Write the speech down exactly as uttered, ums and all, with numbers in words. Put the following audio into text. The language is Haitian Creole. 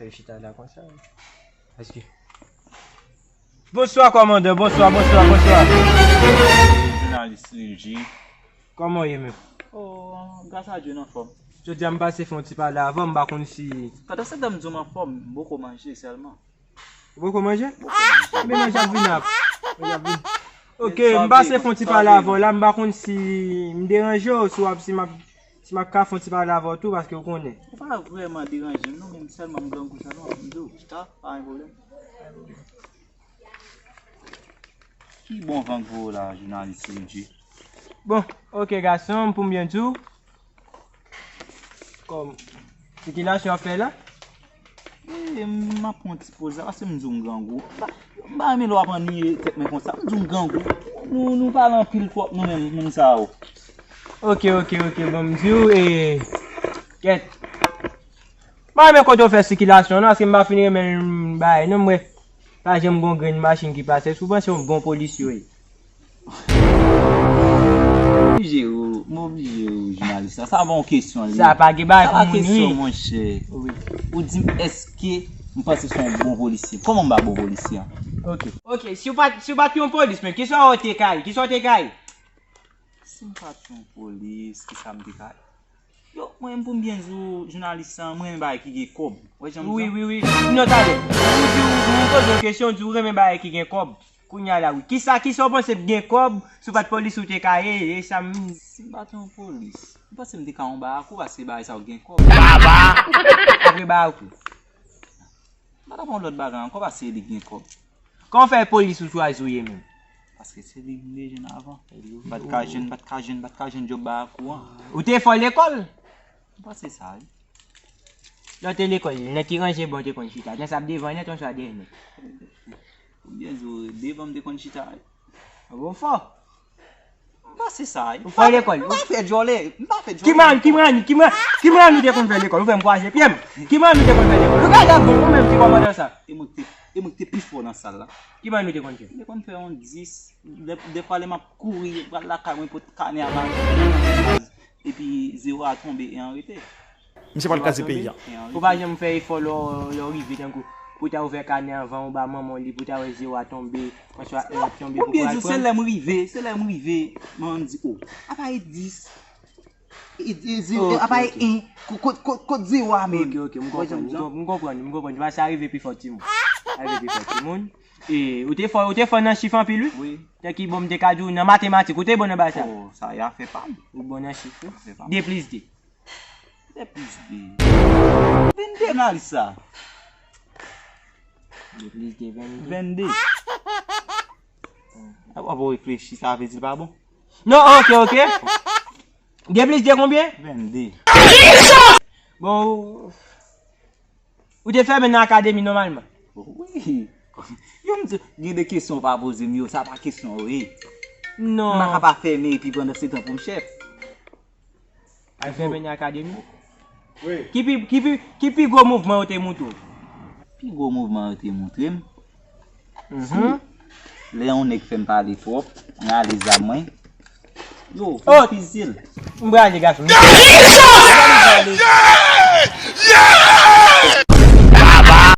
Yo chita la konsa. Paske Bonswa, kòmandan. Bonswa, bonswa, bonswa. Jounalis Lil G. Kòman w ye menm? Oh, gras a Dye, m anfòm. Jodi a m pase fè yon ti pale avè w, m pa konn si Pandan se tan m di w m anfòm, m poko manje sèlman. Ou poko manje? Poko manje. Men manje ap vini ap. Manje ap vini. Ok, m pase fè yon ti pale avè w la, m pa konn si m deranje w, si w ap, si m ap, si m ap ka fè yon ti pale avè w tou, paske w konnen. Ou pa vrèman deranje m, non, men m sèlman m grangou sèlman, m di w, chita, pa gen pwoblèm. Ki bon van k voye w la, jounalis Lil G? Bon, ok, gason, pou m byen di w, kòm sikilasyon ap fè la, e, m ap pran ti poz la, paske m di w m grangou. M pa, m pa renmen lè w ap anniye tèt mwen konsa. M di w m grangou. Nou, nou pale anpil twòp, nou menm, moun sa yo. Ok, ok, ok, bon, m di w, e, kèt. M pa renmen kote w fè sikilasyon, non, paske m pa fin renmen bagay, non, mwen. Pa janm gon grenn machin ki pase. Si w panse yon bon polis yo ye. M oblije w, m oblije w, jounalis la. Sa pa yon kesyon, li. Sa pa gen bagay pou moun ri. Sa pa kesyon, monchè. Wi. Ou di m, èske m panse se yon bon polisye? Kòman m pa bon polisye an? Ok. Ok, si w pa t, si w pa t yon polis, men kisa w te ka ye? Kisa w te ka ye? Si m pa t yon polis, kisa m te ka ye? Yo, mwen menm pou m byen di w, jounalis lan, mwen renmen bagay ki gen kòb. Ou wè jan m di sa? Wi, wi, wi. Non, talè. Ou di w, mwen poze w kesyon, w di w renmen bagay ki gen kòb. Kounye a la, wi. Kisa, kisa w panse k gen kòb, si w pa t polis ou te ka ye, e sa m. Si m pa t yon polis, m panse m te ka yon barakou, paske bagay sa yo gen kòb. Baba! Apre barakou. M pa t ap yon lòt bagay ankò, paske li gen kòb. Kòman w fè polis ou chwazi w ye menm? Paske se li m te jwenn avan. M pa t ka jwenn, m pa t ka jwenn, m pa t ka jwenn djòb barakou an. Ou te fò lekòl? M panse sa, wi. Lè w te lekòl, nèg ki ranje bò w te konn chita. Nan sa ap devan nèt, oswa dèyè nèt? Pou byen di w, devan m te konn chita, wi. Ou fò. M panse sa, wi. Ou fò lekòl. M pa fè djòlè. M pa fè djòlè. Ki manyè, ki manyè, ki manyè, ki manyè nou te konn fè lekòl? Ou fè m kwaze pye m. Ki manyè nou te konn fè lekòl? Ou gade bon, ou menm ki kòmandan sa. E mwen ki te, e mwen ki te pi fò nan sal la. Ki manyè nou te konn fè? M te konn fè yon dis. Dè, dèfwa lè m ap kouri, pral lakay mwen, pot kanè a ba m. Epi zewo a tonbe, e an rete. Misye pral kraze peyi a. Ou pa janm fè efò lè w, lè w rive tankou pou ta ouvè kanè anvan ou ba manman w li pou ta wè zewo a tonbe, oswa en ap tonbe pou pral pran. Ou byen di w, se lè m rive, se lè m rive, manman m di, o, apa e dis? E, e, zewo, apa e en? Ko-, ko-, ko-, kot zewo a menm? Ok, ok, m konprann, m konprann, m konprann. Paske sa rive pi fò timoun. Sa rive pi fò timoun. E, ou te fò, ou te fò nan chif anpil, wi. Wi. Tankou bon, m te ka di w nan matematik, ou te bon nan bagay sa. Oh, sa e afè pa m. Ou bon nan chif, wi. Afè pa m. De plis de. De plis de. Vennde nan lis sa. De plis de, vennde. Vennde. A, w ap reflechi, sa vle di l pa bon? Non, ok, ok. De plis de konbyen? Vennde. Bon, ou, ou te fèmen nan akademi nòmalman? Wi. Yo, m di, gen de kesyon w pa poze m yo, sa pa kesyon yo ye. Non. M pa ka pa fèmen epi pandan se tan pou m chèf. Al fèmen nan akademi? Wi. Ki pi, ki pi, ki pi gwo mouvman yo te montre w? Pi gwo mouvman yo te montre m? Mhm. Lè yon nèg fè m pale twòp, m rale zam mwen. Yo, oh! M fiziye l. M brale gason.